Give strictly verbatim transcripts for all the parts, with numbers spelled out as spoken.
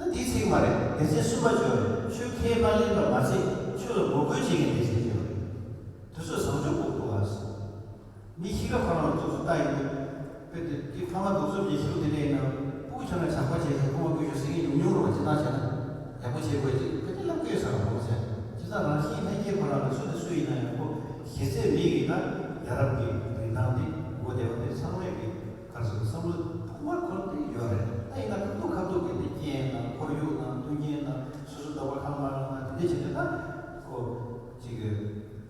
ད་དེའི་ཚིག་མ་རེད། སྡེ་ཚན་གསུམ་པ་བརྗོད་རེད། ཆོས་ཁས་པ་ལེན་པ་མ་ཚད་ཆོས་ལ་ངོ་རྒོལ་བྱེད་མཁན་སྡེ་ཚན་བརྗོད་རེད། དེ་ཚོ་བཟང་སྤྱོད་ཕོག་ཐུག་ཨ། མི་ཤི་ཁ་ཁོ་རང་ལ་ཙུག་ཙུག་ལྟ་ཡིན་དུས། དཔེ་དེ་དེ་ཕ་མ་གདུག་རྩུབ་ཀྱི་ཤི་ལུགས་དེ་འདྲ་ཡིན་ན། སྤུ་གུ་ཆ་ན་ཇག་པ་བྱས་ཤིང་ཁོ་མ་བསྐུལ་ཤོག་ཟེར་མཁན་ཉུང་ཉུང་རེད་བ། སྤྱིར་བཏང་བྱས་ན་ཡག་པོ་བྱེད་དགོས་ཅིག་ཕལ་ཆེར་ལབ་དགོས་ས་རེད་མ་ཟད། སྤྱིར་བཏང་རང་བཞིན་ལྷན་སྐྱེས་ཁོ་རང་ལ་སུ་དང་སུ་ཡིན་ན་ཡང་ཁོ་གཞི་རྩའི་མི་ཡིན་ན་ཡ་རབས་ཀྱི་རིན་ཐང་དེ་ངོ་དེ་བ་དེ་ཚང་མས་ཀྱི་གར་སོང་བསམ་བློ་ཐོག་མར་འཁོར་དེ་ཡོད་རེད། ད་ཡིན་ན་ཁ་ཐུག་ཁ་ཐུག་གི་དེ་རྐྱེན་དང་ཁོར་ཡུག་དང་མཐུན་རྐྱེན་དང་སོ་སོ་འདོད་པ་ཁ་མ་རག་ན་དེ་འདྲ་བྱས་ཏེ་ད་ཁོ་གཅིག་གི་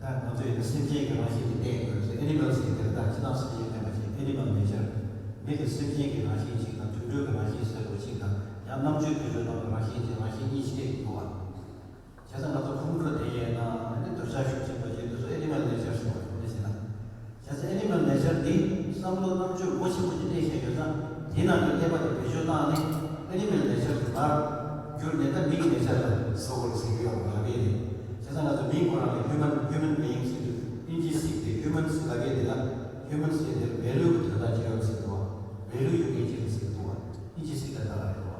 ད་ང་ཚོ་ཡིན་ན་སེམས་ཅན་གྱི་རང་བཞིན་དེ་བསྟན་དགོས་ཟེར། ཨེ་ནི་མལ་ཟེར་དེ་ད་སྤྱིར་བཏང་སེམས་ཅན་བསྟན་པ་ཅིག་ཨེ་ནི་མལ་ནེ་ཅར། མི་དེ་སེམས་ཅན་གྱི་རང་བཞིན་ཅིག་དང་དུད་འགྲོ་གི་རང་བཞིན་ཟེར་དགོས་ཅིག་དང་ཡང་རྣམ་དཔྱོད་ཀྱི་སྤྱོད་སྟངས་ཀྱི་རང་བཞིན་ཅིག་རང་བཞིན་གཉིས་ཕྱེ་ཡི་འདུག་བ། བྱས་ཙང་ང་ཚོ་ཁོང་ཁྲོ་དེ་ཡིན་ན་ཨ་ནི་འདོད་ཆགས་ཤུགས་ཆེན་པོ་ཅིག་དེ་ཚོ་ཨེ་ནི་མལ་ནེ་ཅར་ཟེར་བ་དེ་འདྲ་བྱས་ན། བྱས་ཙང་ཨེ་ནི་མལ་ནེ་ཅར་འདི་བསམ་བློ་རྣམ་དཔྱོད་མགོ་ཆེན་པོ་ཅིག་སྟེར་བཞིན་ཡོད་ཙང་དེའི་ནང་དུ་སླེབས་པ་དེ་བེད་སྤྱོད་བཏང་ནས་ཨེ་ནི་མལ་ནེ་ཅར་དུ་མར་བསྒྱུར་ནས་ད་མིའི་ནེ་ཅར་ལ་བཟོ་དགོས་ཟེར་གྱི་ཡོད་པ་ལབ་ཡས་རེད། བྱས་ཙང་ང་ཚོ་མིང་ཁོ་རང་ལ་ཧིའུ་མན་ཧིའུ་མན་བི་ཡིང་ཟེར་དུས་ཨིན་ཇི་ཚིག་དེ་ཧིའུ་མན་ཟེར་ལབ་ཡས་དེ་ལ་ཧིའུ་མན་ཟེར་དེ་ལ་བེ་ལུ་གི་དོན་དག་ཅིག་ཡོད་ཟེར་འདུག་བ། བེ་ལུ་ཡོད་མཁན་ཅིག་རེད་ཟེར་འདུག་བ། ཨིན་ཇི་ཚིག་དེ་ལ་རེད་འདུག་བ།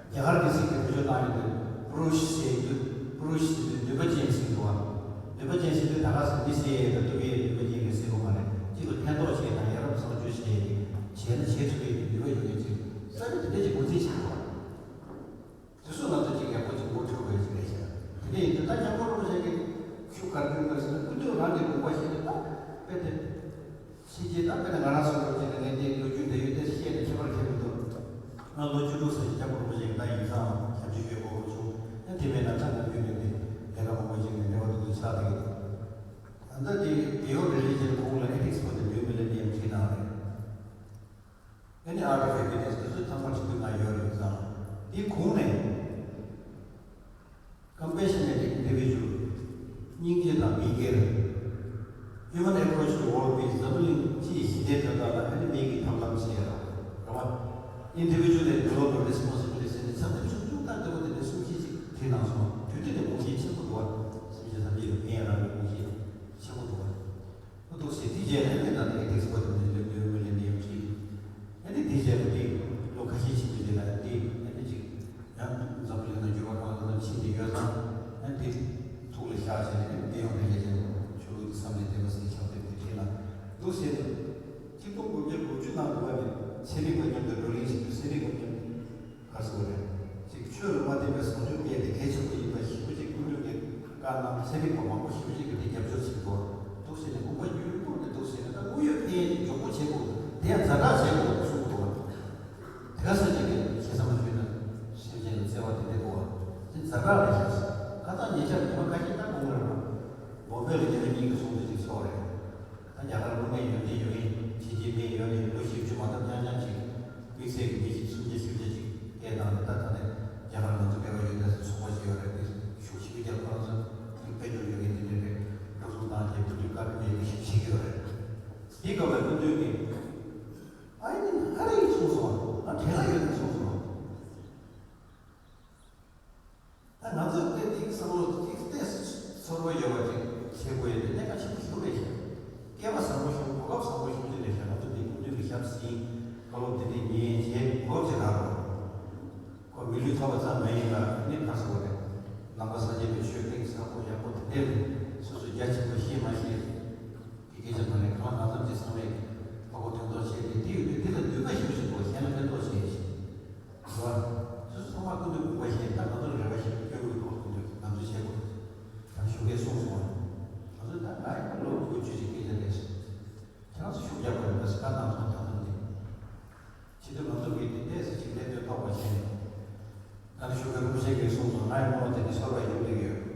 རྒྱ་གར་གྱི་ཚིག་གི་བེད་སྤྱོད་བཏང་ཡོང་དུས་པུ་རུཤ་ཟེར་དུས་པུ་རུཤ་ཟེར་དུས་ནུས་པ་ཅན་ཟེར་འདུག་བ། ནུས་པ་ཅན་ཟེར་དུས་ད་ག་ཟེ་མི་ཟེར་ཡས་དང་ཐུབ་ཡས་ནུས་པ་ཅན་གྱི་ཟེར་དགོས་མ་རེད། གཅིག་ལ་ཕན་ཐོགས་བྱས་དང་ཡ་རབས་བཟང་སྤྱོད་བྱས་བྱས་ན་བྱེད་ཐུབ་ཡས་ཀྱི་ནུས་པ་ཡོད་མཁན་ཅིག་རྩ་བའི་དེ་འདྲ་ཅིག་ངོས་འཛིན་བྱེད་དགོས་བ། དེ་ཚོ་ང་ཚོ་གཅིག་ཡག་པོ་ཅིག་ངོ་འཕྲོད་དགོས་ཅིག་རེད་ཤག་དེ་འདྲ་ཡིན་དུས་ད་སྐྱབས་མགོན་རིན་པོ་ཆེ་གིས་ཤུགས་ག་རེ་བསྐྱོན་དགོས་ཟེར་ན་སྐུ་མདུན་རང་གི་དགོངས་པ་བཞེས་ནས་ད་དཔེ་དེ། ཕྱི་རྒྱལ་དང་དཔེར་ན་ང་རང་ཚོ་ལོ་རྒྱུས་ནས་ངས་འདི་ལོ་རྒྱུས་འབྲེལ་ཡོད་དེ་བཤད་ནས་ཁྱད་པར་ཁྱད་མི་འདུག་ང་ལོ་བཅུ་དྲུག་ཙམ་སྐྱབས་མགོན་རིན་པོ་ཆེ་གི་ད་ཡིག་ཚང་ཞབས་ཕྱི་ཞུས་དགོས་པ་བྱུང་། ཡང་དེ་མིན་ན་ད་ང་རྒྱུན་ནས་འདི་ལས་ཀ་མང་པོ་ཅིག་ནས་འབྲེལ་བ་འདུག་འདུག་ཆགས་བསྡད་ཀྱི་འདུག་ད་ལྟ་འདི་Beyond Religion གོང་ལ་Ethics for the New Millennium བྲིས་གནང་རེད། ཨ་ནི་Art of Happiness དེ་ཚོ་ཚང་མ་བྲིས་འདུག་ང་ཡོད་རེད་ཡིག་ཚང་། དེའི་གོང་ནས། Compassionate individual སྙིང་རྗེ་དང་མི་སྒེར། Human approach to world peace འཛམ་བུ་གླིང་སྤྱིའི་ཞི་བདེ་དོན་དག་ལ་ཨ་ནི་མི་གི་ཐབས་ལམ་ཟེར་ཡ་རེད་བ། Individual and global responsibility ཟེར་ནས་ཚབ་ཏུ་ཆུང་ཆུང་ཏག་ཏག་པོ་དེ་འདྲ་གསུང་བཤད་ཅིག་བྲིས་གནང་སོང་། དུས་དེ་ནས་དགོངས་གཞི་ཆེན་པོ་འདུག་བ། སེམས་ཅན་ཐམས་ཅད་ལ་ཕན་ཡ་རང་གི་དགོངས་གཞི་ཆེན་པོ་འདུག་བ། ཨུ་ཐུག་སེ་དེའི་རྗེས་ལ་ཨ་ནི་ད་ལྟ་Ethics for the New Millennium བྲིས། ཨ་ནི་དེའི་རྗེས་ལ་དེ་ལོ་ཁ་ཤས་ཕྱིན་པའི་རྗེས་ལ་དེ་ཨ་ནི་ཅིག་ཡང་འཛམ་བུ་གླིང་ནང་འགྱུར་བ་གང་ལ་གང་འཚམ་ཕྱིན་ཏེ་ཡོད་ཙང་། ཨ་ནི་དེ་ཐུགས་ལ་བཞག་བྱས་ནས་ཨ་ནི་དེ་ཡང་དེ་ལས་ཀྱང་ཆོས་ལུགས་ཀྱི་བསམ་ལས་འདས་པ་ཟེར་ཞབས་བརྟན་དེ་བྲིས་ལ་འདུག་ཟེར་ནས། ཆིག་སྟོང་དགུ་བརྒྱ་དགུ་བཅུ་ནང་འདུག་བ། ནས་ཚན་རིག་པ་མཉམ་དུ་བགྲོ་གླེང་བྱེད་དུས་ཚན་རིག་པ་མཉམ་དུ། ག་རེ་ཟེར་དགོས་རེད། ཅིག་ཆོས་ལ་མ་བརྟེན་པའི་བཟང་སྤྱོད་སྤེལ་ཏེ་གལ་ཆེན་པོ་ཡིན་པ་ཞེ་པོ་ཅིག་སྐུ་མདུན་གྱིས་བཀའ་གནང་། ཚན་རིག་པ་མང་པོ་ཞེ་པོ་ཅིག་གིས་དེ་རྒྱབ་སྐྱོར་བྱེད་དགོས་འདུག་ཟེར་ནས་དགོངས་པ་བརྒྱུད་པོ་དེ་འདུག་ཟེར་ནས། ད་དངོས་ཡོད་ཕན་ཡོན་དེ་མགྱོགས་པོ་བྱེད་དགོས་འདུག་དེ་ཡང་ཛ་དྲག་བྱེད་དགོས་འདུག་གསུང་གི་འདུག་བ། དེ་ག་ས་ཅིག་གིས་ཁྱེད་ཚང་མ་ཞུས་ན་སེམས་ཅན་ལ་བརྩེ་བ་དེ་འདྲ་འདུག་བ། དེ་ཛ་དྲག་རེད་ཤག་ཁ་སང་ཉེ་ཆར་ཉི་མ་ཁ་ཤས་ད་དགོངས་རེད་བ། བོམ་བེ་ལ་ཉི་མ་གཉིས་ཀྱི་ཚོགས་འདུ་ཅིག་ཚོགས་རེད། ད་རྒྱ་གར་དངོས་གནས་ཡོན་ཏན་ཡོད་མཁན་ཕྱི་རྒྱལ་མི་ཡོད་ནས་ལོ་བཞི་བཅུ་མ་གཏོགས་རྐྱང་རྐྱང་ཅིག་དམིགས་བསལ་གྱི་མི་བཞི་སུམ་བརྒྱ་བཞི་བརྒྱ་ཅིག་སྐད་བཏང་ནས། ད་ད་ནས་རྒྱ་གར་ང་ཚོ་འབྲེལ་བ་ཡོད་ད་ཚོགས་པ་ཞིག་ཡོད་རེད། དེ་ཤུགས་ཆེ་བའི་རྒྱབ་ཁོ་རང་ཚོ་དཔལ་འབྱོར་ཡོད་མཁན་དེ་འདྲ་རེད། འགྲོ་སོང་བཏང་རྗེས་སྐུ་མདུན་བཀའ་དྲིན་ཡོད་མཁན་ཞིག་བྱེད་ཀྱི་ཡོད་རེད། དེའི་སྐབས་ལ་སྐུ་མདུན་གྱིས་ཨ་ནི་ཧ་རེ་གསུངས་སོང་། ང་དྲན་ག་ཡོད་ནས་གསུངས་སོང་། ད་ང་ཚོས་དཔེ་དེའི་བསམ་བློ་དེ་ཏོག་ཙམ་ཚོར་བ་ཡོད་པ་ཅིག་བྱེད་དགོས་ཡ་དེ་གནད་འགག་ཆེན་པོ་ཞིག་རེད་ཤག་སྐལ་བ་བཟང་པོ་ཞིག་གོ་སྐབས་བཟང་པོ་ཞིག་ཅིག་རེད་ཤག་ང་ཚོ་འདི་སྐུ་མདུན་གྱི་ཞབས་ཟིན། བཀའ་སློབ་འདི་འདྲ་ཉན་བྱས་གོ་སྐབས་ཅིག་རག་རོགས། ཁོ་མི་ལུས་ཐོབ་པ་ཙམ་མ་ཡིན་པར་ནི་ག་རེ་ཟེར་དགོས་རེད། ནང་པ་སངས་རྒྱས་པའི་ཆོས་གཏིང་ཟབ་པོ་ཡག་པོ་དེ་འདྲ་སོ་སོ་རྒྱ་ཆེན་པོ་ཤེས་མ་ཤེས་ཀྱི་སྐད་ཆ་མ་རེད། གང་ལ་གང་འཚམ་ཅིག་ཚང་མས་ཕ་གོ་དོན་དག་བྱས་ཏེ། དེ་ཡོད་དུས་འདི་ལ་འདུན་པ་ཞེ་པོ་ཞིག་དགོས། གཞན་ལ་ཕན་ཐོགས་བྱེད་ཞིང་། རེད་བ། སོ་སོ་ཚང་མ་སྐུ་མདུན་དགོངས་པ་བཞེས། ད་ང་ཚོ་ལ་རེ་བ་ཞིག་སྐྱོན་དགོས་འདུག་སྐུ་མདུན་ང་ཚོ་བྱེད་དགོས། ད་ཞུ་མཁན་གསུངས་སོང་བ། ང་ཚོ་ད་ང་ཡི་ལོ་དགུ་བཅུ་ཅིག་སྐད་ཆ་རེད་སོང་། ཁྱེད་རང་ཚོ་ཤུགས་རྒྱག་དགོས་རེད། ད་སི་ཀ་གནང་སོང་། ད་ཐོན་ཏེ། ཕྱི་དྲོ་ང་ཚོ་གིས་དེ་ཏོག་ཙམ་ཅིག་ལས་དོན་རྟོགས་པ་བྱས་ནས། ད་ནི་ཞུ་མཁན་རིན་པོ་ཆེ་གིས་གསུངས་སོང་། ང་ཡི་བློ་དེ་ནི་ཤོར་བ་ཡོང་གི་ཡོད།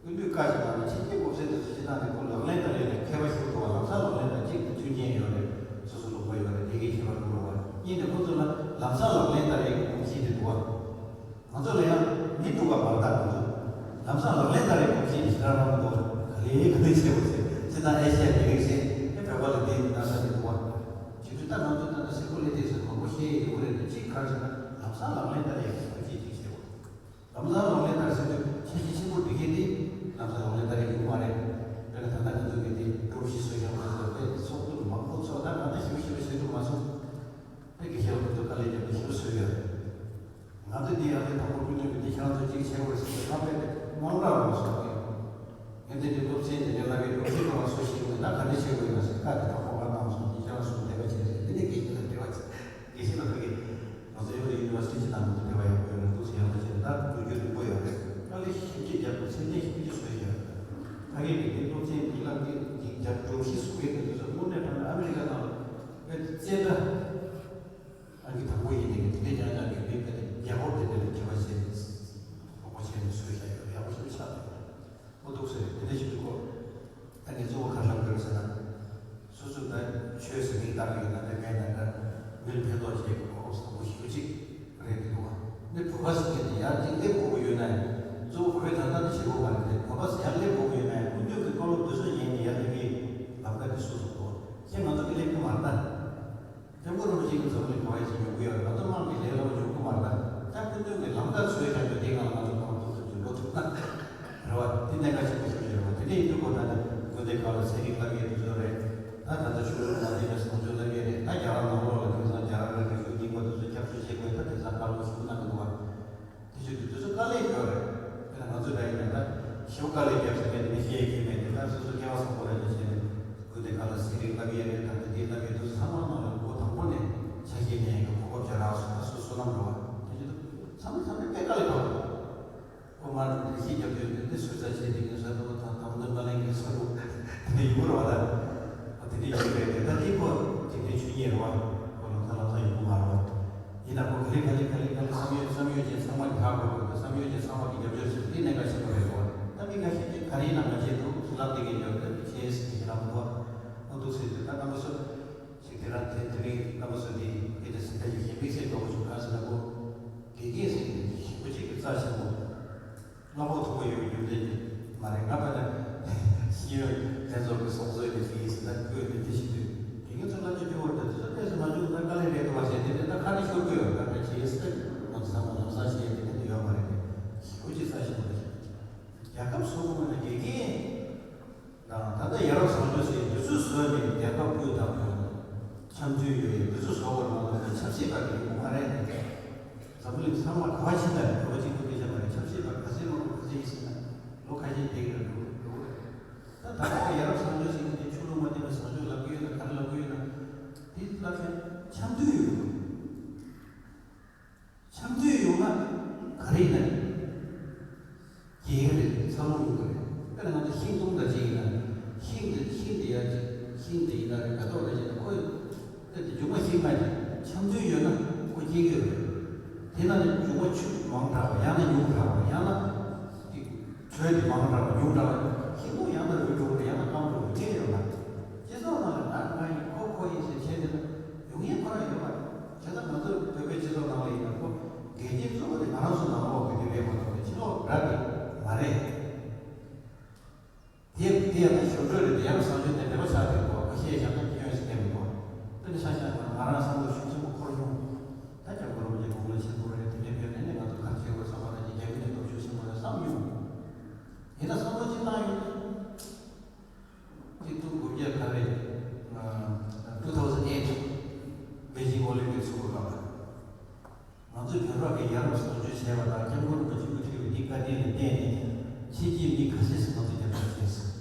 སྐུ་མདུན་བཀའ་ཞིག་གནང་ན། ཕྱི་རྒྱལ་གོ་ས་དེ་ཚོ་སྤྱིར་བཏང་ནས་ཁོ་ལག་ལེན་བསྟར་ཡས་ལ་མཁས་པ་ཞིག་འདུག་བ། ལམ་སང་ལག་ལེན་བསྟར་གཅིག་ཏུ་མཐུན་རྐྱེན་ཡོད་རེད། སོ་སོ་ལུང་པ་ཡོད་རེད། དེ་གའི་ཁྱད་པར་འདུག་རེད་བ། གཉིས་ནས་ཁོ་ཚོ་ལ་ལམ་སང་ལག་ལེན་བསྟར་ཡས་ཀྱི་གོམས་གཤིས་དེ་འདུག་བ། ང་ཚོ་ལ་ཡང་མི་འདུག་ག་མ་བརྟག་ང་ཚོ། ལམ་སང་ལག་ལེན་བསྟར་ཡས་གོམས་གཤིས་དེ་ཞེ་དྲག་རང་མི་འདུག་བ། ག་ལེ་ག་ལེ་བྱེད་དགོས་ཟེར། སྤྱིར་བཏང་ཨེ་ཤི་ཡ་མི་རིགས་ཟེར་ཨེ་བོད་པ་ལ་དེ་ན་ས་དེ་འདུག་བ། བྱེད་དུས་ད་ང་ཚོ་ད་ལྟ་སེ་ཀོ་ལེ་ཏི་ཟེར་མང་པོ་བཤད་ཡོད་རེད་དེ། གཅིག་ག་རེ་ཟེར་ན་ལམ་སང་ལག་ལེན་བསྟར་ཡས་ཀྱི་གོམས་གཤིས་ཅིག་བྱེད་དགོས། ལམ་སང་ལག་ལེན་བསྟར་ཟེར་དུས་ཁྱད་ཆོས་ཆེན་པོ་འདི་གས་དེ་ལམ་སང་ལག་ལེན་བསྟར་ཡས་ཡོད་མ་རེད། དཔེར་ན་ད་ལྟ་ང་ཚོ་གི་དེ་ཀྲུའུ་ཞི་གསོལ་ཞབས་ཁང་ཚོ་དཔེ་ཚོགས་འདུ་མང་པོ་ཚོགས། ད་ང་ད་ཞིབ་ཞིབ་བྱེད་ཐུབ་མ་སོང་། དཔེ་དགེ་བཤེས་ཁོང་ཚོ་དཀའ་ལས་བརྒྱབ་ནས་ཞིབ་བཟོས་ཡོད་རེད། ང་ཚོས་ ཡང་དེ་དང་པོ་ཀུན་སློང་གི་འདི་ཁྱེད་རང་ཚོ་གཅིག་བྱེད་དགོས་ཟེར་ཏེ་ཁ་པད་དེ་དངངས་སྐྲག་རང་སོང་སྟེ། ཡང་དེ་འདྲའི་སློབ་ཚན་དེ་འདྲའི་བསླབ་པའི་སློབ་ཚན་ཁོ་རང་སུ་ཞིག་ཡོད་ན་ད་ག་འདྲ་བྱེད་དགོས་ན་ཟེར་བཀའ་དེ་དང་པོ་བཀའ་གནང་སོང་སྟེ་ཁྱེད་རང་ཚོ་འབྲེལ་བ་བྱེད་ཟེར་དེ་ནས་དགེ་བཤེས་ལ་འབྲེལ་བ་བྱེད། དགེ་བཤེས་ལ་ཕ་གི་ང་ཚོ་ཡོད་ཡུ་ནི་ཝར་སི་ཊི་ནང་ང་ཚོ་འབྲེལ་བ་ཡག་པོ་ཡོད་རེད་འདུག་ཟེར། ཡང་ད་བྱས་ན་ད་འགྲོ་རྒྱུ་རིང་པོ་ཡོད་རེད། དཀའ་ལས་ཞེ་པོ་ཅིག་བརྒྱབ་དགོས། ཚད་ལྡན་ཞེ་པོ་ཅིག་བཟོས་ཡོད་རེད། ཕ་གི་གི་དེ་སློབ་ཚན་འདི་ལ་གི་རྒྱབ་སྒྲོམ་གཞི་བཟོ་གི་དེ་ཚོ་དངོས་གནས་དྲང་གནས་ཨ་མི་རི་ཀ་ནང་ལ་དཔེ་རྩེ་གྲ། ཨ་ནི་དང་པོ་ཡིན་ནའི་དེ་འདྲའི་རྐྱང་རྐྱང་གི་མི་དཔེ་དེ་རྒྱ་སྒོར་དེ་འདྲ་དེ་དྲི་བ་བྱས་ནས་དགོངས་པ་བཞེས་ནས་བཟོས་བཞག་ཡོད། ཡག་པོ་ཞེ་པོ་ཆགས་འདུག་ཨོ་འདུག་ཟེར་དེ་འདྲ་ཞིག་འདུག་གོ། ཨ་ནི་གཙོ་བོ་ག་རེ་ལབ་དགོས་ཟེར་ན། སོ་སོ་ད་ཆོས་ཟེར་མིང་བཏགས་ཡོད་ན་དེ་མེད་ན་འདྲ། མིར་ཕན་ཐོགས་བྱེད་དགོས་སྐོར་བཟང་པོ་ཞེ་པོ་ཅིག་རེད་འདུག་གོ། ནི་བོད་པ་ཟེར་མཁན་དེ་ཡར་ཅིག་སླེབས་དགོས་ཀྱི་ཡོད་ན་ཡང་གཙོ་བོ་བོད་ད་ལྟ་ནི་བྱེད་དགོས་མ་རེད་དེ། བོད་པ་ཟེར་ཡར་སླེབས་དགོས་ཀྱི་ཡོད་ན་ཡང་སྐུ་མདུན་གྱི་བཀའ་སློབ་འདི་ཚོ་ཉན་ནས་ཡར་སླེབས་ཀྱི་ལམ་ཁ་དེ་སོ་སོ་གོ། ཁྱེད་ང་ཚོ་གི་སླེབས་ཀྱི་མ་རེད་ད། སྐྱབས་མགོན་རིན་པོ་ཆེ་གིས་འཛམ་གླིང་ག་བ་ཡིན་ཟེར་ཉོབ་ཀྱི་ཡོད་རེད། ང་ཚོ་དམངས་ཀྱིས་ལས་སླ་པོ་ཉོབ་ཀྱི་མ་རེད་ད། སྐྱབས་མགོན་མདུན་གྱི་ལམ་ཁ་འཚོལ་བཞག་རྒྱུ་དེ་ང་ལ་ང་ཚོ་གང་ཐུབ་ཐུབ་ཀྱིས་འགྲོ་ཐུབ་ན་རེད་བ། དེ་གནད་འགག་ཆེན་པོ་ཞིག་རེད་བ། དེ་འདྲ་ཡིན་དུས་ཁོ་ད་ནི་དགོན་སྡེ་ཁག་ལ་ཚན་རིག་བསླབ་ཡས་དེ་ཚོ་རེད། ད་ད་ལྟ་ཆོས་ལུགས་མ་འདྲེས་པའི་བཟང་སྤྱོད་བསླབ་ཡས་རེད། ད་རྒྱ་གར་ནང་ལོགས་ལ་དེང་སང་རྒྱ་གར་རིག་གཞུང་རྙིང་པ་དེ་ཚོ་བསྐྱར་བཅོས་བྱེད་དགོས། ད་དེང་སང་བཀའ་སློབ་ཞུ་གནང་གི་འདུག་བ། དེ་ཚོ་དེ་ཚོ་དཀའ་ལས་ཡོད་རེད། དཔེར་ན་ང་ཚོ་འདྲ་ཡིན་ན་ད་ཞེ་པོ་དཀའ་ལས་བརྒྱབ་ཟེར་མཁན་དེ་མི་ཤེས་མཁན་མེད་དེ། ད་སོ་སོ་སྐལ་བ་བཟང་པོ་རེད་ལ་བྱས་ནས་དགོན་སྡེ་ཁག་ལ་ཚན་རིག་བསླབ་ཡས་རེད། ད་དེ་འདི་བསླབ་ཡས་དེ་ཚོ་ཚང་མ་ནང་ལ་འགོ་དང་པོ་ནས་ཆ་ཤས་ཉན་ཡས་ཀྱི་གོ་སྐབས་ཅིག་རག་སོང་། ད་སོ་སོ་ནམ་འགྲོ་བ་དེ་ཚོ་ཚང་མ་ཚང་མས་དཔེ་དཀའ་ལས་ཁག་པོ། ཁོ་མར་འགྲེལ་བཤད་རྒྱབ་དུས་འདི་འདི་ཟུར་ཟ་བྱས་དེ་ངས་ཟ་འདུག་ད་དམ་དུ་མ་ལེན་གྱི་ཟ་འདུག་དེ་འདྲ་ཡོད་རེད་བ། ད་དེ་འདྲ་ཡོད་རེད་དེ། ད་དེ་ཁོ་འཇིག་རྟེན་ཆོས་ཉིད་རེད་བ། ཁོ་ལམ་སང་ལམ་སང་ཡོང་གི་མ་རེད་བ། ཡིན་ན་ཁོ་ག་ལེ་ག་ལེ་ག་ལེ་ག་ལེ་བསམ་ཡོད་བསམ་ཡོད་ཅན་ཚང་མ་གི་ཧ་གོ་དགོས། བསམ་ཡོད་ཅན་ཚང་མ་གི་རྒྱབ་སྐྱོར་བྱེད་དེ་གནད་འགག་ཆེན་པོ་རེད་བ། ད་མི་འགའ་ཤས་ཀྱིས་ག་རེ་ཡིན་ན་མ་བྱེད་འདུག་ཟེར་ལབ་བསྡད་མཁན་ཡོད་རེད། བྱས་ཟེར་གྱི་ལབ་འདུག་བ། ཨོ་འདུག་ཟེར་དུས་ད་རྣམ་པ་ཚོ་ཞིག་དེ་རང་དེ་དེ་རིང་རྣམ་པ་ཚོ་འདི་སྐད་ཆ་ཟིན་ཐ་ཡིག་གཞན་དམིགས་བསལ་འགྲོ་བ་བྱུང་ག་ཟེར་ན་ཁོ། དགེ་རྒན་ཟེར་མཁན་དེ་ཞེ་པོ་ཅིག་གི་རྩ་ཆེན་པོ། བློ་ཁོག་མཐོ་པོ་ཡོད་པའི་རྒྱུ་མཚན་གྱིས་མ་རེད། ང་དཔེར་ན་ཤེས་ཡོན་ལྷན་ཚོགས་ཀྱི་ཚོགས་གཙོ་ཡིན་ཟེར་ཡིན་ཟེར་ན་ཁོས་དེ་འདྲ་ཞིག་དུས་དེ་ངས་ཚོ་ལབ་རྒྱུ་སྐྱོ་བོ་རེད། དེ་ཚོ་ཏོག་ཙམ་མ་བྱུང་ན་དཀའ་ལས་རེད་འདུག་བ་ཟེར་དེ་འདྲ་ད་ཁ་ནས་ཤོར་གི་ཡོད། ད་ཁ་བྱས་ཟེར་ང་ཚོ་ཚང་མ་ལམ་སང་བྱས་དེ་འདྲ་ཡོད་མ་རེད་དེ། ཞེ་པོ་ཅིག་རྩ་ཆེན་པོ་རེད། རྒྱལ་ཁབ་བཟོ་དགོས་ན་དགེ་རྒན་དང་། ད་ལྟ་ཡ་རབས་བཟང་སྤྱོད་ཟེར་འདི་ཚོ་བཟོས་ནས་རྒྱལ་ཁབ་སྐུལ་གཏོང་དགོས་ན་འཆམ་མཐུན་ཡོད་ཡ་འདི་ཚོ་བཟོ་དགོས་མ་གཏོགས་ཆབ་སྲིད་པ་གི་ཡོང་མ་རེད་དེ། འཛམ་བུ་གླིང་ཚང་མ་ག་བ་ཕྱིན་ད་རེད། ག་བ་གཅིག་པུ་སྐད་ཆ་མ་རེད། ཆབ་སྲིད་པ་ག་ཚོད་མང་པོ་ག་ཚོད་ཡིན་ཟེར་ན་ལོ་ཁ་ཤས་བསྡད་ཀྱི་རེད། འགྲོ་འགྲོ་གི་རེད། ད་ད་ལྟ་ཡ་རབས་བཟང་སྤྱོད་ཟེར་མཁན་དེ་ཆོས་ལུགས་མ་མཐུན་པའི་བཟང་སྤྱོད་ལབ་ཀྱི་ཡོད་ན་ག་རེ་ལབ་ཀྱི་ཡོད་ན། དེ་ལབ་ན་འཆམ་མཐུན་ཡོད་དགོས། འཆམ་མཐུན་ཡོང་ན་ག་རེ་ཡིན་ན་རྒྱལ་རེད། འཚར་ལོངས་ཡོང་གི་རེད། དཔེར་ན་ང་ཚོ་ཤིང་སྡོང་འདྲ་ཅིག་ཡིན་ན་ཤིང་འདི་ཤིང་འདི་ཡ་ཅིག་ཤིང་འདི་ཡིན་ན་རེད། མེ་ཏོག་འདྲ་ཅིག་ཡིན་ན་ཁོ་ཡི་དེ་འདི་མཇུག་མ་ཤིང་མ་ཅིག་འཆམ་མཐུན་ཡོད་ན་ཁོ་སྐྱེ་གི་རེད། དེ་ན་ནི་མཇུག་མ་ཆུ་མང་དྲགས་པ་ཡང་ན་ཉུང་དྲགས་པ་ཡང་ན་དེ་དྲོད་དེ་མང་དྲགས་པ་ཉུང་དྲགས་པ་ཤིང་སྡོང་ཡང་ན་རུལ་འགྲོ་གི་རེད། ཡང་ན་སྐམ་འགྲོ་གི་རེད། སྐྱེ་ཡོད་ན་སྤྱི་ཚོགས་ནང་ལ་ང་ང་ཡིན་ཁོ་ཁོ་ཡིན་ཟེར་བྱས་དེ་ན་ཡོང་ཡས་ཁོ་རང་ཡོད་མ་རེད། བྱས་ཙང་ང་ཚོ་བོད་པའི་སྤྱི་ཚོགས་ནང་ལ་ཡིན་ན་ཁོ་འགལ་རྐྱེན་གཙོ་བོ་དེ་ང་རང་ཚོ་ནང་ལོགས་ཀྱི་དེ་རེད་མ་གཏོགས་ཕྱི་ལོགས་འདྲ་དེ་མ་རེད། དེ་དེ་ཡང་ད་ཞོར་འཕྲོས་རེད་དེ། ཡང་བཟང་སྤྱོད་དེ་འདྲ་པོ་ཆགས་བསྡད་འདུག་ཁ་ཤས་ཀྱང་ད་སྐྱོན་ཞིག་བསྟན་འདུག་དཔེར་ན་ཆ་བཞག་ན་ང་རང་བསམ་བློ་ཤུགས་ཆེན་པོ་འཁོར་བྱུང་། ད་སྐྱབས་མགོན་རིན་པོ་ཆེ་དགུང་ལོ་ཆེན་པོ་རེད། དེ་འདྲའི་བོད་ནས་ནས་ང་ཚོ་ག་རེ་བྱེད་དགོས་བསམ་པ་ན་ཅིག་རྒྱ་མི་ནས་སྟོབས་ཤུགས་ཆེན་པོ་རེད་བསམ་མྱོང་། ཡིན་ན་བསམ་བློ་ཅིག་བཏང་ཡོང་ན། གཅིག་སྟོང་དགུ་བརྒྱ་ག་རེ། two thousand eight Beijing Olympic ཚུགས་པ་སྐབས་ལ། ང་ཚོས་བོད་རབ་ཀྱི་ཡ་རབས་བཟང་སྤྱོད་བྱས་པ་དང་སྐྱབས་མགོན་རིན་པོ་ཆེ་དབུ་ཁྲིད་པའི་འདི་བཀའ་དྲིན་ལ་བརྟེན་ནས་ཕྱི་རྒྱལ་མི་ཁ་ཤས་ཤིག་ང་ཚོ་རྒྱབ་སྐྱོར་བྱས་སོང་།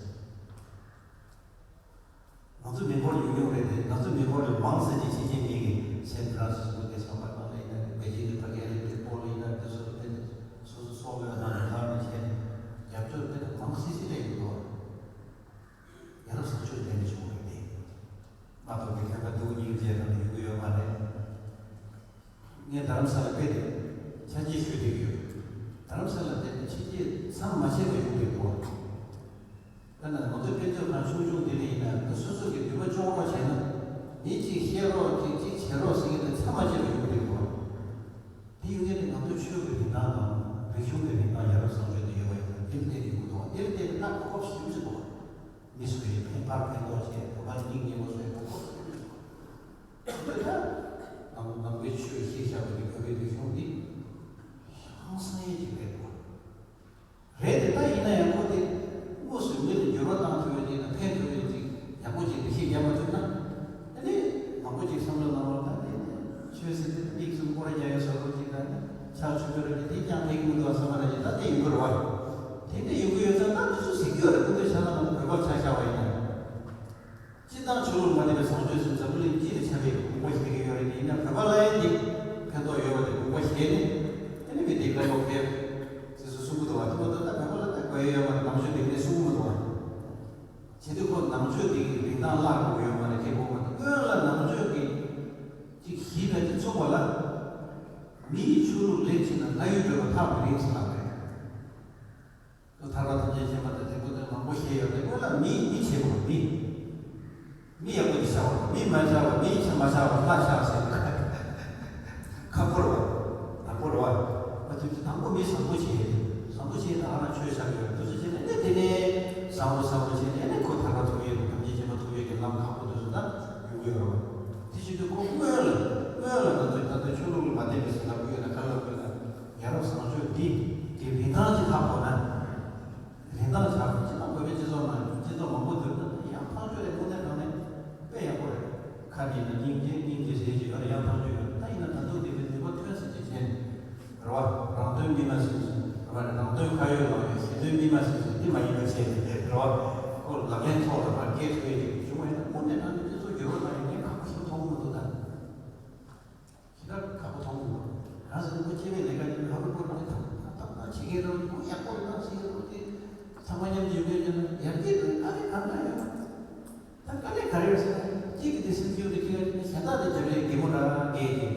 ང་ཚོ་མི་འབོར་ཉུང་ཉུང་རེད་དེ། ང་ཚོ་མི་འབོར་ལས་མང་ཙམ་ཅིག་ཕྱི་རྒྱལ་མི་གི་སན་ཕ་རན་སི་སི་ཀོ་དེ་ཚོ་པར་ནང་ལ་ཡིན་ན་རེད། པེ་ཅིང་གི་ཕ་གི་ཨོ་ལིམ་པིག་སྤོ་ལོ་ཡིན་ན་དེ་ཚོ་དེ་ནས་སོ་སོ་སོག་ལོའི་ནང་ལ་ལྷག་ནས་བྱས་ནས་རྒྱབ་སྐྱོར་དེ་འདྲ་མང་སི་སི་སླེབས་ཡོང་གི་འདུག་ཡ་རབས་བཟང་སྤྱོད་ལྡན་པའི་གཞུང་རེད་དེ། མ་གཏོགས་པའི་ཁྱད་པར་འདུག་སྙིང་རྗེ་དང་ཡོང་གི་ཡོད་མ་རེད། ངས་རྡ་རམ་ས་ལ་ཕེབས་ཏེ་ཆ་འཇིག་ཞུས་བསྡད་ཀྱི་ཡོད། རྡ་རམ་ས་ལ་དེ་ནི་ཕྱི་རྒྱལ་མཚམས་མ་ཆད་པར་ཡོང་བསྡད་འདུག་ད་ནི་ང་ཚོའི་དཔལ་འབྱོར་ཁང་ཆུང་ཆུང་འདི་ནས་ཡིན་ན་ད་སོ་སོ་གི་འདུན་པ་ལྕོགས་རོགས་བྱས་ན་མི་གཅིག་བཤད་རོགས་གཅིག་གཅིག་བྱེད་རོགས་ཟེར་མཁན་དེ་མཚམས་མ་ཆད་པར་ཡོང་བསྡད་འདུག་དེ་ཡོང་མཁན་དེ་ང་ཚོའི་ཆོས་ཀྱི་རིན་ཐང་དང་རིག་གཞུང་གི་རིན་ཐང་ཡ་རབས་བཟང་སྤྱོད་དེ་ཡོད་པ་ཡིན་ན་དེ་ལ་བརྟེན་ནས་ཡོང་གི་འདུག་དེ་ལ་བརྟེན་ནས་ད་གོ་སྐབས་ཞིབ་ཅིག་འདུག་མི་སུ་ཡིས་ཕན་པར་ཕན་ཐོགས་བྱས་བོད་པ་སྙིང་ཉེ་བོ་ཚོའི་གོ་སྐབས་ཞིབ་ཅིག་འདུག་དེ་ལྟར་ནང་ནང་པའི་ཆོས་ཤེས་བྱ་བའི་བོད་པའི་རིག་གཞུང་འདི་ཧང་སང་ཡས་ཅིག་རེད་འདུག་རེད་དེ། ད་ཡིན་ན་ཡང་ཁོ་དེ་དངོས་སུ་མི་ལ་འགྱུར་བ་བཏང་ཐུབ་ཡོད་ཅིག་དང་ཕན་ཐོགས་ཡོད་ཅིག་ཡག་པོ་ཅིག་འགྲེལ་བཤད་རྒྱག་མ་ཐུབ་ན། ཨ་ནི་མང་པོ་ཅིག་བསམ་བློ་གནང་བ་ད་དེ་ཆོས་ཟེར་དེ་མིག་གསུམ་སྐོར་རྒྱག་ཡོད་བཟོ་འདྲ་ཅིག་དང་ཕྱག་མཆོད་པའི་ དེ་ཀྱང་ཕན་གྱི་མི་འདུག་བསམ་པ་རེད། ད་དེ་ཡོང་གི་རེད་བ། དེ་འདྲ་ཡོང་གི་ཡོད་ཙང་ད་དེ་ཚོ་གཟིགས་ཀྱི་ཡོད་རེད། སྐུ་མདུན་ཆ་ཚང་ང་ཚོ་བོད་པ་ཆ་བཞག་པ་ཡིན་ན། སྤྱིར་བཏང་ཆོས་ལུགས་མ་འདྲེས་པའི་བཟང་སྤྱོད་ཟེར་འཛམ་བུ་གླིང་སྤྱི་ལ་ཁྱབ་པའི་དགོངས་པ་བཞེས་ཀྱི་ཡོད་རེད། ཡིན་ན་བོད་པ་ལ་ཡང་འདི་ཕན་ཐོགས་ཡོད་པ་དེ་དགོངས་པ་བཞེས་ནས། ཨ་ནི་མི་འདི་བཀའ་སློབ་ཕེབས་ཟེར་སུ་གསུང་གི་འདུག་བ། དེ་མ་གཏོགས་ད་བོད་པ་ལ་ད་དགོས་ཡ་ཡོད་མ་རེད། ནང་ཆོས་འདི་ནས་གསུང་གི་མི་འདུག་བ། བྱེད་དུས་ཁོ་ནང་ཆོས་འདི་གི་རིན་ཐང་བརླག་དགོས་ཡོད་མ་རེད། དེ་དགོངས་པ་དེ་སྔོན་ལ་ནང་ཆོས་ཀྱི་ཅིག་གཞི་ལ་ཅིག་ཚུགས་པ་ལ། མི་ཡི་ཆོས་ལུགས་ལེགས་ཕྱིན་ན་ལྷ་ཡུལ་བགྲོད་པ་ཐག་མི་རིང་ཟེར་ལབ་པ་རེད། ཐར་པ་ཐམས་ཅད་མཁྱེན་པ་དང་དེ་ཀོ་དེ་མང་པོ་བཤད་ཡོད་རེད། སྔོན་ལ་མི་མི་བྱེད་པ་མི། མི་ཡག་པོ་ཅིག་བྱ་བ། མི་མ་བྱ་བ། མི་ཆ་མ་བྱ་བ་ལྷ་བྱ་ཟེར། ཁག་པོ་རེད་བ། ནག་པོ་རེད་བ། ཨ་ཅེ་ཅེ་དང་པོ་མི་བཟང་པོ་བྱེད། བཟང་པོ་བྱེད་ད་ང་ཆོས་བྱ་གི་ཡོད། དེ་ཚོ་བྱེད་ནས་ནི་དེ་ནས་བཟང་པོ་བཟང་པོ་བྱེད་ནས་ནི་ཁོ་ཐར་པ་ཐོབ་ཡས་དང་ཐམས་ཅད་མཁྱེན་པ་ཐོབ་ཡས་ཀྱི་ལམ་ཁག་པོ་དེ་ཚོ་ད་ཡོང་གི་ཡོད་རེད་བ། དེ་བྱེད་དུས་ཁོ་སྔོན་ལ་སྔོན་ལ་ང་ཚོས་ད་ལྟ་ཆོས་ལུགས་ལ་མ་བརྟེན་པའི་ཟེར་ལབ་ཀྱི་ཡོད་ན་ག་ལབ་ཀྱི་ཡོད་ན། ཡ་རབས་བཟང་སྤྱོད་འདི་གི་རིན་ཐང་ཅིག་ཧ་གོ་ན། རིན་ཐང་ཆགས་པ་ཅིག་དང་། བོད་པའི་སྤྱི་ཚོགས་ནང་སྤྱི་ཚོགས་མང་པོ་འདུག་ན་ཡང་ཐག་ཆོད་རེད། དངོས་གནས་དྲང་གནས་དཔེ་ཡག་པོ་རེད། ཁ་ནས་ན་སྙིང་རྗེ་སྙིང་རྗེ་ཟེར་གྱི་ཡོད་རེད། ཡང་ཐག་ཆོད་ཡོད་རེད། ད་ཡིན་ན་ད་དུང་དེ་འདྲའི་ནུས་པ་ཐོན་ཟེར་གྱི་བྱས་ནས་རེད་བ། རང་དོན་མི་སྨྲ་ཟེར་གྱི་རེད་བ། རང་དོན་ཁ་ཡོད་ལག་ཡོད། གཞན་དོན་མི་སྨྲ་ཟེར་གྱི་འདི་མ་ཡིན་པ་བྱས་ནས་རེད་བ། ཁོ་ལག་ལེན་ཐོག་ལ་མར་སྐྱེལ་ཐུབ་ཡས་ཅིག་བྱུང་བ་ཡིན་ན་དངོས་གནས་དྲང་གནས་སྤྱི་ཚོགས་འགྱུར་བ་གཏོང་ཡས་ངས་ཁག་པོ་ཞིག་མཐོང་གི་མི་འདུག་ད། ཞེ་དྲག་ཁག་པོ་མཐོང་གི་མི་འདུག་རང་ཟེར་ན་ཁོ་སྐྱེ་བའི་ལས་ཀ་ཅིག་ཧ་གོ་གོ་རེད། ད་ད་ད་བྱེད་མཁན་རང་ཁོ་ཡག་པོ་རེད། ད་བྱེད་མཁན་རང་དེ་ཚང་མ་མཉམ་དུ་ཡོད་མཁན་ཡིན་ན་ཡར་རྒྱས་འགྲོ་ཡ་དཀའ་ལས་གང་འདྲ་ཡོད། ད་དཀའ་ལས་ག་རེ་ཡོད་ཟེར་ན། གཅིག་གིས་དེ་སེམས་སྐྱོ་རེ་ཁྱེར་ཡ་ཅིག་ན་གཞན་དག་དེ་རྒྱབ་ལས་གད་མོ་འདྲ་བགད་ཀྱི།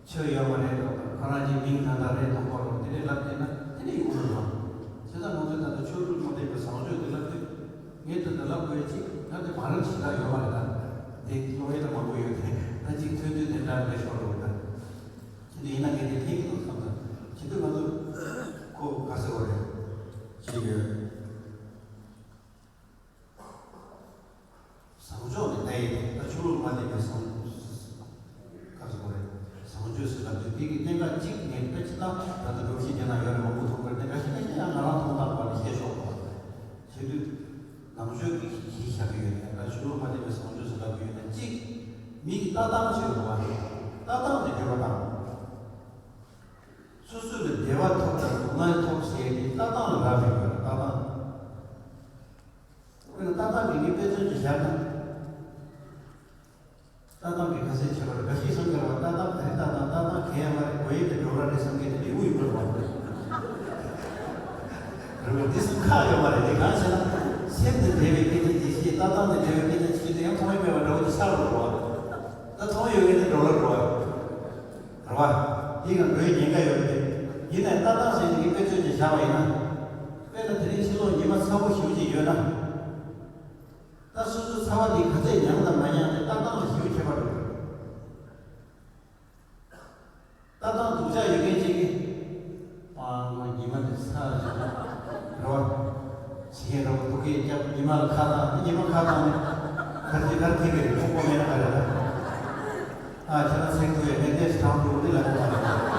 ཆོས་ཡོད་མ་རེད་དོ། ཁོ་རང་གི་མིང་ད་ལྟ་རེད་དོ། ཁོ་རང་དེ་འདྲས་ལབ་བསྡད་ན་དེ་འདྲས་ཡོང་གི་རེད། བྱས་ཙང་ང་ཚོས་ད་ལྟ་ཆོས་ལུགས་མ་བརྟེན་པའི་བཟང་སྤྱོད་དེ་ལབ་དུས། ངས་ད་ལྟ་ལབ་དགོས་ཅིག་ང་དེ་བར་ཞེ་དྲག་ཡོད་མ་རེད། ད་དེ་ཀློག་ཡས་ལ་མང་པོ་ཡོད་དེ། ད་ཅིག་ཐོན་དུས་དེ་འདྲ་རེད་ཤོར་འགྲོ་གི། ད་དེ་འདྲ་ཡིན་ན་ངས་དེ་ཕན་གི་འདུག་བསམ། ད་བྱེད་དུས་ང་ཚོ་ཁོ་ག་ཟེར་བ་རེད། ཅིག་ཡོད། བཟང་ཕྱོགས་ནས་ལྟ་ཡས་དེ་ད་ཆོས་ལུགས་མ་བརྟེན་པའི་བཟང་། ག་ཟེར་དགོས་རེད། བཟང་སྤྱོད་ཟེར་ལབ་དུས་དེ་གི་གནད་འགག་གཅིག་ངས་ད་ཅི་ལྟ་ད་ལྟ་སྒྲོམ་གཞི་དེ་ན་ཡོད་རེད། མང་པོ་མཐོང་གི་རེད། གནད་འགག་གཞན་གཞན་ཡང་ང་རང་མཐོང་སྟངས་སྐོར་ནས་བཤད་ཆོག་གོ། བྱེད་དུས་ནང་ཆོས་ཀྱི་གཞི་བཞག་གི་ཡོད་ན། ད་ཆོས་ལུགས་མ་བརྟེན་པའི་བཟང་སྤྱོད་ཟེར་ལབ་ཀྱི་ཡོད་ན། གཅིག་མི་གི་ལྟ་སྟངས་ཅིག་ཡོད་རེད་བ། ལྟ་སྟངས་དེ་འགྱུར་བ་བཏང་། སོ་སོ་ལ་བདེ་བ་ཐོབ་དང་སྡུག་བསྔལ་ཐོབ་ཟེར་དེ་ལྟ་སྟངས་ལ་རག་ལས་ཡོད་རེད། ལྟ་སྟངས། དཔེར་ན་ལྟ་སྟངས་ཀྱི་ངས་དཔེ་མཚོན་ཅིག་བཞག་ན། ལྟ་སྟངས་ཀྱི་ཁ་ཟས་བྱེད་པར་འགའ་ཞིག་བསམ་གྱི་རེད་བ། ལྟ་སྟངས་ག་རེ་ལྟ་སྟངས། ལྟ་སྟངས་གལ་ཡོད་མ་རེད། དགོས་ཡས་དེ་འགྲོ་ར་རེད་བསམ་མཁན་དེ་ལེའུ་ཡིན་པ་རེད་བ། རེད་བ། འདི་སེམས་ཁག་ཡོད་མ་རེད། དེ་གང་ཟེར་ན་སེམས་དང་འབྲེལ་བའི་སྐད་ཆ་ཅིག་བཤད། ལྟ་སྟངས་དང་འབྲེལ་བའི་སྐད་ཆ་ཅིག་བཤད་དུས་ཡང་མཐོང་ཡས་མེད་པ་འདྲ་བོ་ཅིག་ཆགས་འགྲོ་རེད་བ། ད་མཐོང་ཡོད་མཁན་དེ་འགྲོ་ལ་འགྲོ་བ་རེད་བ། དེ་གང་འགྲོ་ཡས་ཉེན་ཁ་ཡོད་རེད། ཡིན་ནའི་ལྟ་སྟངས་ཟེར་ནས་ངས་དཔེ་མཚོན་ཅིག་བཞག་པ་ཡིན་ན། དཔེར་ན་དེ་རིང་ཕྱི་ལོགས་ཉི་མ་ཚ་པོ་ཞེ་པོ་ཅིག་ཡོད་ན། ད་སོ་སོའི་ཚ་བ་འདི་ག་ཚད་མྱངས་དང་མ་མྱངས་དེ་ལྟ་སྟངས་ལ་ཞེ་པོ་ཁྱད་པར་འགྲོ་གི་རེད། ལྟ་སྟངས་སྡུག་ཅག་ཡོད་མཁན་ཅིག་གིས། ཨ་ངོ་ཉི་མ་འདི་ཚ་ཞིག་རེད་བ། བྱེད་མཁན་རེད་བ། སྡུག་སྐད་རྒྱབ། ཉི་མ་ལ་ཁ་བཏང་། ཉི་མ་ཁ་བཏང་ནས་གར་གྱི་གར་ཐེབས་པའི་རེད། ཁོག་པ་མེད་ན་ག་རེ་ལ། ཨ་ཁྱེད་རང་སེམས་སྡུག་ཡ་ངས་ཏོག་ཙམ་གྲང་འདུག་འདི་ལ་ཁོག་པ་མེད།